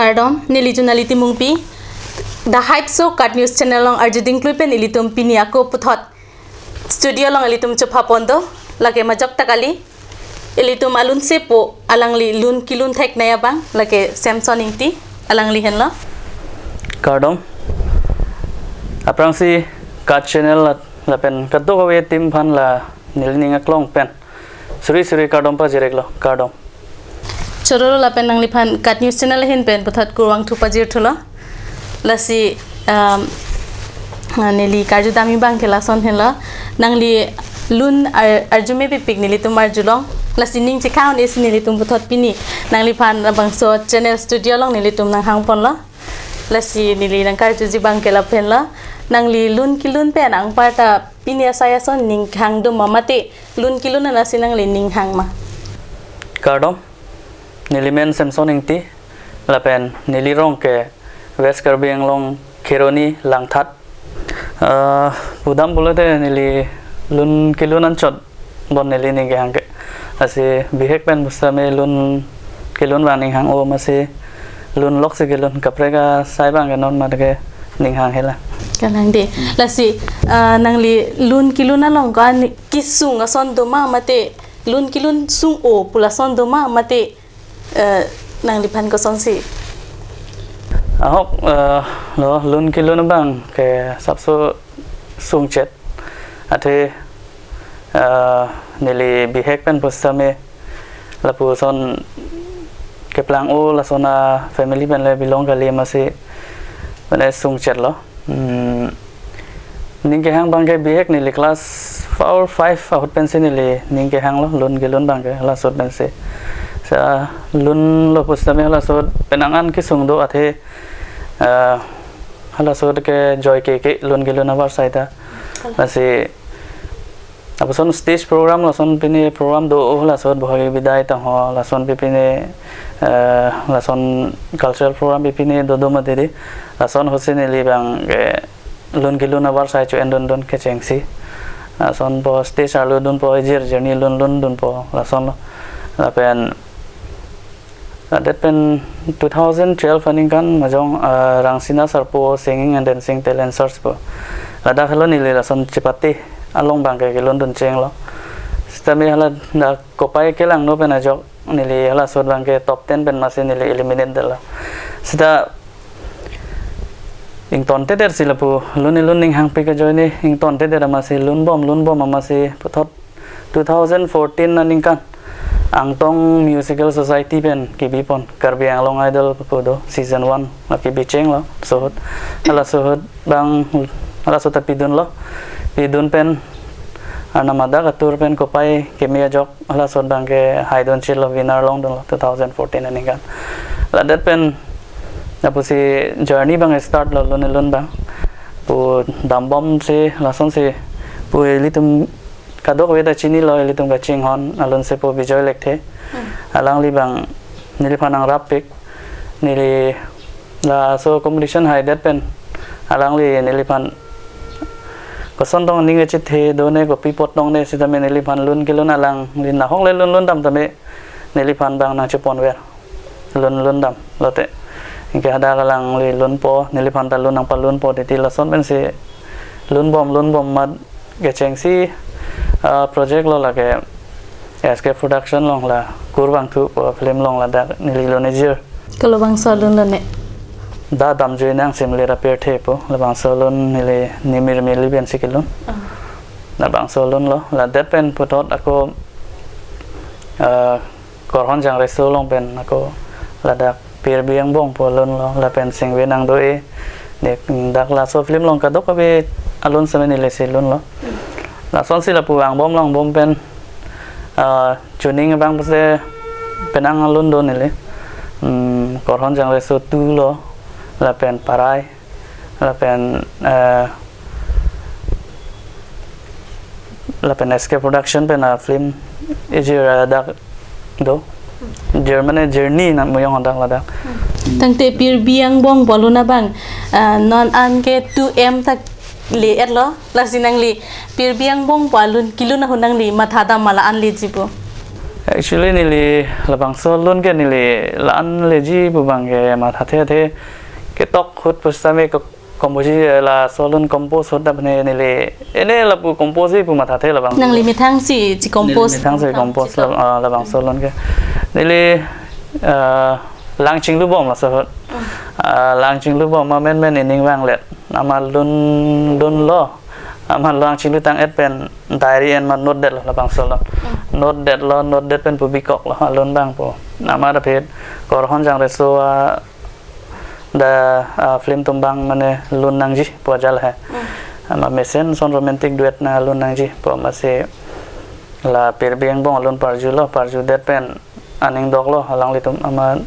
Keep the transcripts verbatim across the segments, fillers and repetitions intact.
Kardom, neli Junali Timungpi. The Hype Show KAT News Channel along arjuding klui pen ilitum pini ako puthot studio along ilitum chepha pon do, lake majok ta kali. Ilitum alun sepo, alangli lun kelun theknei abang, lake Samson Ingti, alangli henlo. Kardom. Aphrangsi KAT Channel la, lapen kadokave team aphan la neli ning aklong pen suri suri kardom pajir-iklo, kardom. Choro lapen nangliphan KAT News Channel ahin pen puthot kurvangthu pajirthulo. Lasi, um, neli karjudam abang ke lason henlo. Nangli lun ar-, arjumepikpik nelitum arjulong. Lasi ning chekang-un-esi nelitum puthot pini nangliphan labangso channel studio along nelitum nanghang ponlo. Lasi neli nangkarjuji abang ke lahenlo. Nangli lun kelun pen anparta pini asai ason ning hang do ma mate lun kelun ansi nangli ning hang ma? Kardom, neli men Samson Ingti, lapen neli rong ke West Karbi Anglong Kheroni Langthat. Ah, pudam pulote neli lun kelun anchot bon neli ning kehang ke. Lasi bihek pen pusitame lun kelun abang ning hang-o, masi lun loksi kelun, kaprek asai abang ke non mate ke ning hang hela. Kalang de. Lasi, ah, nangli lun kelun along ko-an kesung ason do ma mate lun kelun sung-o pu lason do ma mate, eh, nangliphan kosonsi? Ahok, eh, lo lun kelun abang ke sapso sungchet. Athe, eh, neli bihek pen pusitame lapuson keplang-o lason a-family pen le belong kali, masi mane sungchetlo. Hmm, ning kehang abang ke bihek neli class four, five ahut pensi neli ning kehanglo, lun kelun abang ke halaso ahut pensi. Sa lunlo pusitame halaso ahut penang an kesung do athe, eh, halaso ahut ke joike ke lun kelun avarsai ta. Lasi lapuson stage program lason pine program do, oh, lason bohagi bidai tangho, lason pipine, eh, lason cultural program pipine do do mati di. Lason ahutsi neli abang ke lun kelun avarsai cho-en dun dun kechengsi. Lasonpo stage arlo dunpo, ejir jirni lun lun dunpo, lasonlo. Lapen ladet pen two thousand twelve aningkan majong, ah, Rangsina Sarpo Singing and Dancing Talent Search pu. Ladak helo neli lason chepate along abang ke kelun dun chenglo. Sitame haladak kopai kelangno pen ajok neli halaso ahut abang ke top ten pen masi neli eliminate detlo. Sita ingtontedet si lapu lun kelun ning hangpik ajoine ingtontedet amatsi lunbom lunbom amatsi puthot two thousand fourteen aningkan Angtong Musical Society pen kebipon Karbi Anglong Idol pu do season one lo kebi chenglo, laso ahut. Halaso ahut abang halaso ahut ta pidunlo. Pidun pen Arnam adak atur pen kopai keme ajok halaso ahut abang ke haidun chitlo, winner longdunlo two thousand fourteen aningkan. Ladet pen lapusi journey abang start lo lun kelun abang. Pu dambomsi lasonsi pu ilitum kadokave ta chinilo, ilitum kachinghon alun sepo Bijoy Lekthe. Hmm. Alangli abang neliphan nangrappik, neli laso competition haidet pen alangli neliphan koson tong ning kachethe do ne, kopi apot tong ne, sitame neliphan lun kelun, alangli nahok le lun lun dam tame neliphan abang nangcheponver, lun lun dam lote. Anke hadak alangli lunpo, neliphan ta lun nangpalunpo titi, lason pensi lunbom lunbom amat kechengsi, ah, project lo lake S K Production along la Kurvangthu pu film along ladak neli lun ejir. Kolo bangso alun lone? Da Damjui Nang Simlir Apirthe pu, labangso alun neli Nimir Mili pensi kelun. Ah. Labangso alun lo, ladet pen puthot ako, ah, Korhon Jangreso along pen ako ladak Pirbi Angbong pu alun lo, lapen Singve Nang Do-e. Dak laso film along kadokave alun seme nelisi lunlo. Lasonsi lapu angbom lo, angbom pen, ah, chuning abang pusi penang alun do neli. Hmm, Korhon Jangreso two lo, lapen Parai, lapen, eh, lapen S K Production pen a-film ejir adak do. Jir mane journey na muyong adak ladak. Tangte Pirbi Angbong pu alun abang, ah, non an ke two M ta le-etlo, lasi nangli Pirbi Angbong pu alun kelun ahut nangli mathadam ma la-an leji pu? Actually, neli labangso lun ke neli la-an leji pu abang ke mathathe athe ketok ahut pusitame ke composition laso lun compose ahut apni neli ene lapu compose pu mathathe labang. Nangli methang si chi compose. Neli methang si compose la-, ah, labangso lun ke. Neli, ah, lang chinglu bom laso ahut. Ah, lang chinglu bom ma menmen ining vanglet. Amat lun, lunlo. Amat lang chinglu tang-et pen diary en ma note detlo labangso lun. Note detlo, note det pen pu bikoklo, alun abang pu. Amat aphi Korhon Jangreso, ah, dak, ah, film atum abang mane lun nangji pu ajal he. Amat mesen ason romantic duet nang lun nangji pu amatsi la Pirbi angbong alun parjulo, parju det pen aning doklo, alanglitum amat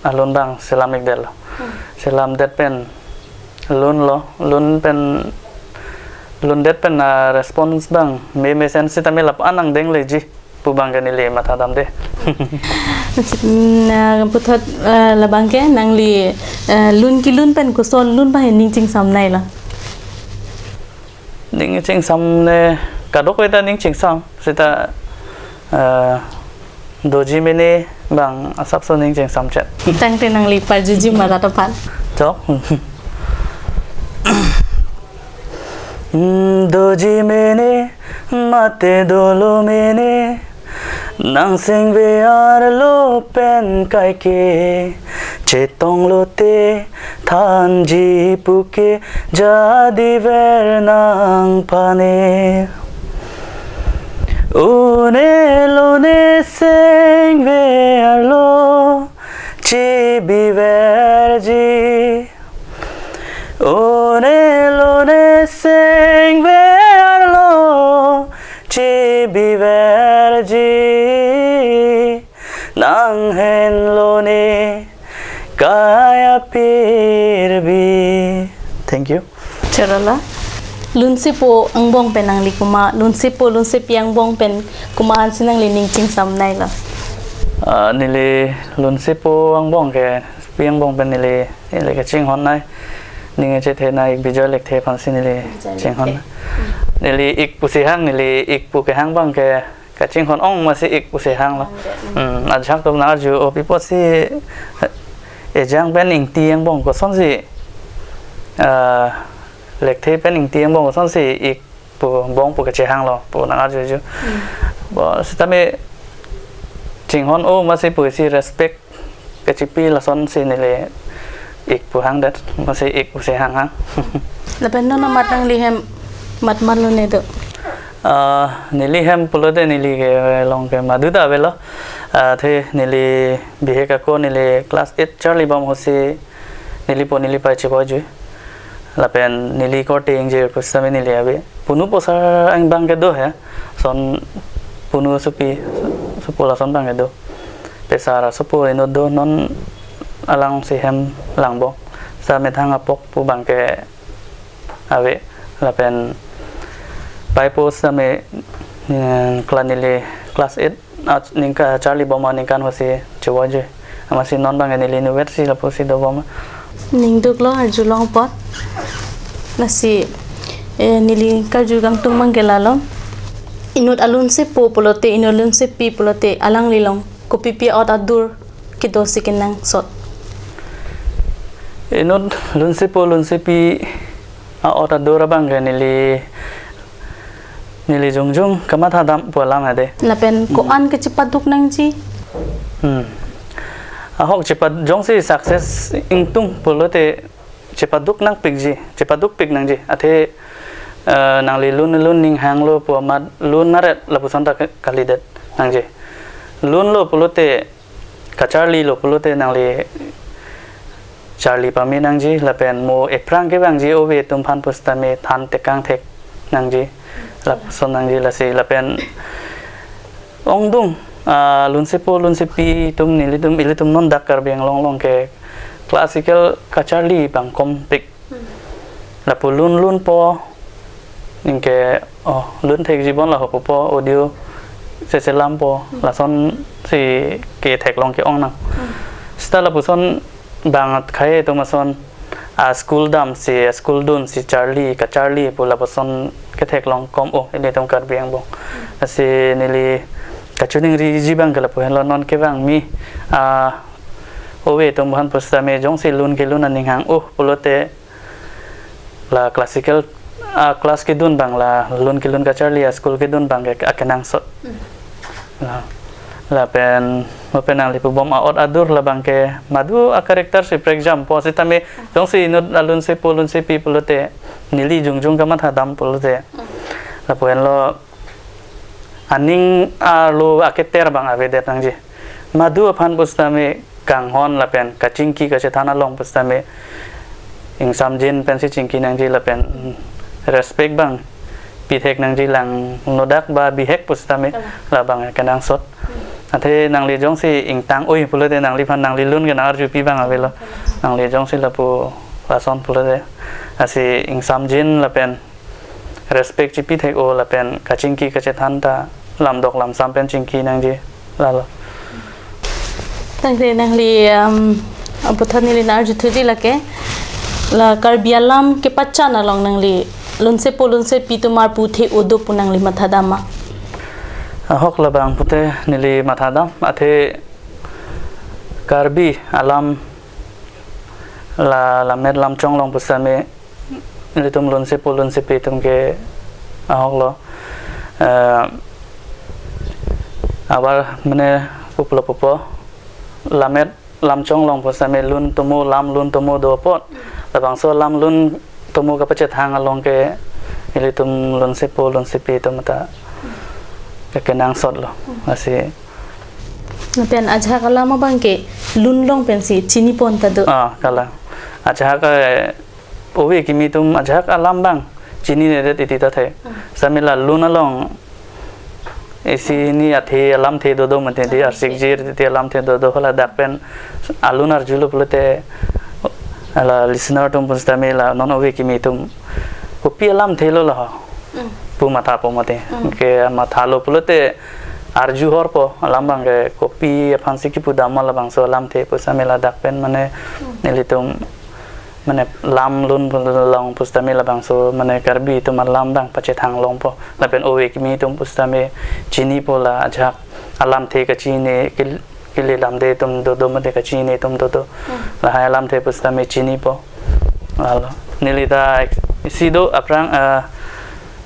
alun abang selam ik detlo. Selam det pen lunlo, lun pen, lun det pen, ah, response abang me mesen sitame lapu-an angdeng leji pu abang ke neli mathadamde. Nah, puthot, eh, labang ke nangli, eh, lun kelun pen koson lun abang ning chingsamnei lo? Ning chingsamnei kadokave ta ning chingsam, sita, eh, doji mene abang asapso ning chingsamchet. Tangte nangli parjuji ma rat aphan. Chok. Hmm, doji mene, mate dolo mene, nangsengve arlo pen kaike, chetonglote thanji puke, jadiver nangphan e. Une lone sengve arlo chibiverji. Une lone sengve arlo chibiverji. Nanghenlone kai apirbi. Thank you. Chorolo. Lunsepo angbong pen nangli komat, lunsepo, lunsepi angbong pen komat ansi nangli ning chingsamnei lo? Ah, neli lunsepo angbong ke, pi angbong pen neli, neli kachinghon nai. Ning chethe nai ik Bijoy Lekthe aphansi neli Bijoy chinghon Lekthe. Neli ik pusi hang, neli ik pu kehang abang ke kachinghon ong amatsi ik pusi hanglo. Hmm, ajahak atum nang arju, o pi apotsi Ejang pen Ingti angbong kosonsi, ah, Lekthe pen Ingti angbong kosonsi ik pu angbong pu kachehanglo pu nang arju arju. Hmm. Bo sitame chinghon-o amatsi pusi respect kachipi lasonsi neli ik pu hangdet, amatsi ik pusi hang hang. Lapen non amat nangli hem mat mat lone do? Ah, neli hem pulote neli kelong ke madu ta avelo. Ah, athe neli bihek ako neli class eight charlibom ahutsi nelipo nelipai chevoi jui. Lapen neli korte ingjir pusitame neli ave. Punu posar angbong ke do he. Son punu supi, supo lason abang ke do. Pesar asopo inut do, non alangsi hem langbom. Sa methang apok pu abang ke ave. Lapen paipo sitame, eh, kla neli class eight, ah, ningkan charlibom aningkan ahutsi chevoi jui. Amatsi non abang neli inutvet si lapusi dobom. Ning duklo arjulong apot. Lasi, eh, neli karju kangtung abang ke lalo. Inut alunsepo pulote, inut alunsepi pulote, alanglilong kopipi a'ot adur kedosi kenangsot? Inut lunsepo lunsepi a'ot adur abang ke neli, neli jongjong kamathadam pu alam ade. Lapen ko-an kachepaduk nangji? Hmm. Ahok chepad-, jongsi success ingtung pulote chepaduk nangpikji, chepadukpik nangji. Athe, eh, nangli lun lun ning hanglo pu amat lun naret lapuson ta ke-, kalidet nangji. Lunlo pulote, kacharlilo pulote nangli charli pame nangji, lapen mo ephrang kevangji ove atum aphan pusitame than tekang thek nangji, lapuson nangji lasi, lapen ongdung, ah, lunsepo lunsepi atum nelitum, ilitum non dak Karbi Anglong along ke classical kacharli abang kompik. Lapu lun lunpo, anke, oh, lun thekji bon laho pupo, audio seselampo, lasonsi ketheklong ke-ong nang. Sita lapuson abang akhei atum ason, a school damsi, a school dunsi charli, kacharli pu lapuson ketheklong kom-o, ilitum Karbi angbong. Lasi neli kachiningriji abang ke lapu henlo, non kevang mi, ah, ove atum aphan pusitame jongsi lun kelun aning hang-o pulote la classical, ah, class kedun abang, la lun kelun kacharli a-school kedun abang ke akenangsot. Hmm. La, lapen, lapen nangli pubom a-ot adur labang ke madu a-character si prekjampo sitame, jongsi inut alun sepo lun sepi pulote, neli jongjong kamathadam pulote. Hmm. Lapu henlo aning arlo aketer abang avedet nangji. Madu aphan pusitame kanghon lapen kachingki kachethan along pusitame ingsamjin pensi chingki nangji lapen respect abang pithek nangji, lang nodak ba bihek pusitame labang kenangsot. Athe nangli jongsi ingtang-oi pulote nangliphan nangli lun ke nang-arjupi abang avelo. Nangli jongsi lapu lason pulote, lasi ingsamjin lapen respect chipithek-o lapen kachingki kachethan ta lamdok lamsam pen chingki nangji, lalo. Tangte nangli, um, aputhot neli nang-arjuthuji lake, la Karbi alam kepachan along nangli lun sepo lun sepi atum arpu the-o do pu nangli mathadam ma? Ahok labang pute neli mathadam, athe Karbi alam la lammet lamchong along pusitame ilitum lun sepo lun sepi atum ke ahoklo. Eh, abar mane pulo pupo, lammet lamchong along pusitame lun tomo, lam lun tomo do apot, labangso lam lun tomo kapachethang along ke ilitum lun sepo lun sepi atum ta ke kenangsotlo. Lasi lapen ajahak alam abang ke lun along pensi chinipon ta do. Ah, kalang. Ajahak, eh, ove kimi atum ajahak alam abang chininedet iti ta the. Hmm. Sitame la lun along isi hini athe alamthe dodo mate di, arsik jir titi alamthe dodo, hala dak pen alun arjulo pulote, la listener atum pusitame la non ove kimi atum kopi alamthelo la ho. Hmm. Pu mathapo mate. Hmm. Ke mathalo pulote arju horpo, alam abang ke kopi aphansi kipudam ma labangso alamthe pusitame la dak pen mane, hmm, nelitum mane lam lun along pusitame labangso mane Karbi atum alam abang pachethang longpo. Lapen ove kimi atum pusitame chinipo la ajahak alamthe kachini kil-, kili lamde atum dodo mate kachini atum dodo. Hmm. Lahai alamthe pusitame chinipo. Lalo. Neli ta isi do aphrang, eh,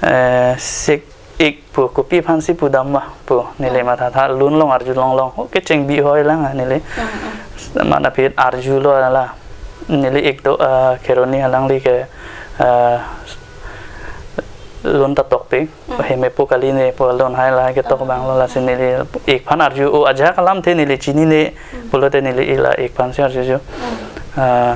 eh, sik ik pu kopi aphansi pudam ma pu neli, hmm, mathatha, lun along arjulong long. Oke, chengbi hoi lang, ah, neli. Hmm, hmm. Mana phit arjulo la. Neli ik do, ah, Kheroni alangli ke, ah, lun ta tokpik. Hmm. Hemepo kali ne pu lun hai la ketok, hmm, abang lo, lasi neli ik aphan arju-o, ajahak alamthe neli chinine, hmm, pulote neli ik la ik aphansi arjuju. Hmm. Ah,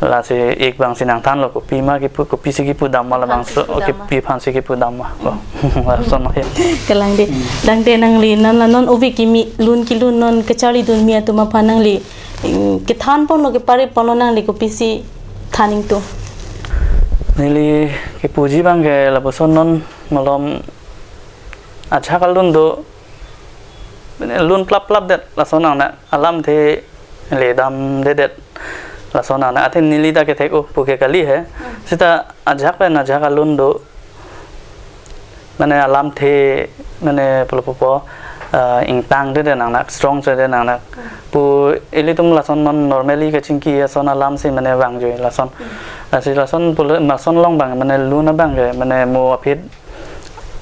lasi ik abangsi nangthanlo, kopi ma kipu, kopisi kipudam ma labangso, kopisi kipudam ma, kopi aphansi kipudam ma. Hmm. Lason he. Kalang de. Hmm. Tangte nangli non la non ove kimi lun kelun non kacharlidun mi atum aphan nangli, mm, kethan ponlo, kepare ponlo, nangli kopisi than ingtung? Neli kepuji abang ke lapuson, non malom ajahak alun do, lun plap plap det lason nangne, alamthe le damdedet lason nangne. Athe neli ta kethek-o pu ke kali he. Hmm. Sita ajahak pen ajahak alun do, mane alamthe, mane pulo pupo, eh, ingtangdedet nangnak, strong sedet nangnak. Hmm. Pu ilitum lason non normally kachingki ason alamsi mane vangjui lason. Hmm. Lasi lason pulo, lason along abang mane lun abang ke mane mo aphi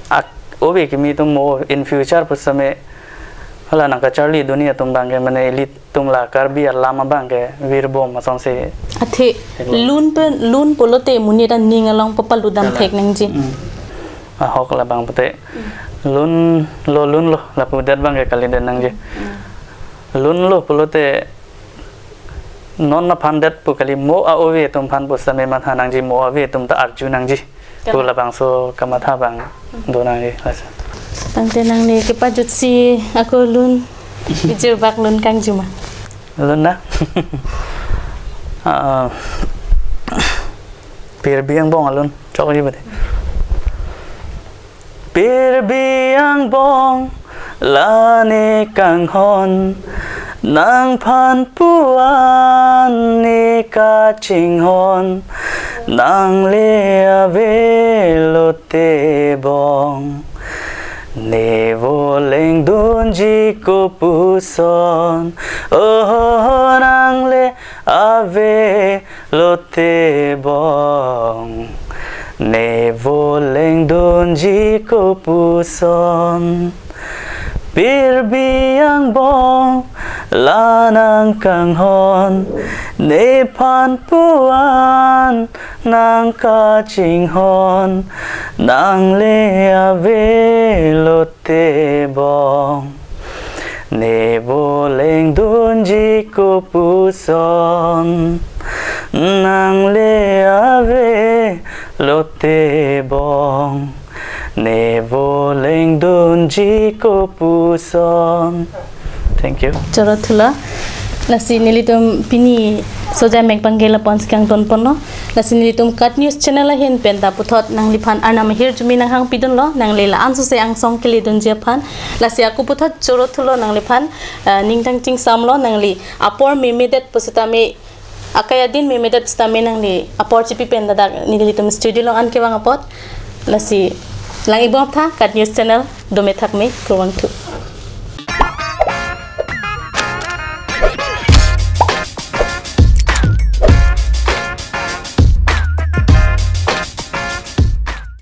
ak-, ove kimi atum mo in future pusitame hala nangkacharlidun atum abang ke mane ilitum la Karbi alam abang ke virbom asonsi. Athe, hello, lun pen, lun pulote monit aning along papaludam, kalang, thek nangji. Hmm. Ahok labang pute. Hmm. Lunlo, lunlo lapudet abang ke kalidet nangji. Hmm. Lunlo pulote non aphan det pu kali, mo a-ove atum aphan pusitame matha nangji, mo ave atum ta arju nangji. Pu, kalang, labangso kamatha abang, hmm, do nangji, lasi. Tangte nangli kepajutsi ako lun, ijir bak lun kangju ma? Lun na? Ah, Pirbi angbong alun chokji bade. Pirbi angbong la ne kanghon, nangphan puan ne kachinghon, nangli ave lote bong. Ne vo leng kopuson, oh, nang le ave lote bong, ne voleng dunji kopuson. Pirbi angbong la nang kanghon, nephan puan nang kachinghon, nang le ave lote bong, ne voleng dunji kopuson, nang le ave lote bong, ne voleng dunji kopuson. Thank you. Choro thulo. Lasi nelitum pini Sojai Mekbang ke lapu-an si kangton ponlo. Lasi nelitum KAT News channel ahin pen ta puthot nangliphan arnam ahirjume nanghangpidunlo, nangli la-an sose angsong keledunji aphan. Lasi ako puthot choro thulo nangliphan, ah, ningtang chingsamlo, nangli apor memedet pusitame, akai adin memedet pusitame nangli apor chipi pen ladak nelitum studio along an kevang apot. Lasi lang-ik bom tha, KAT News channel dome thakme, kurvangthu.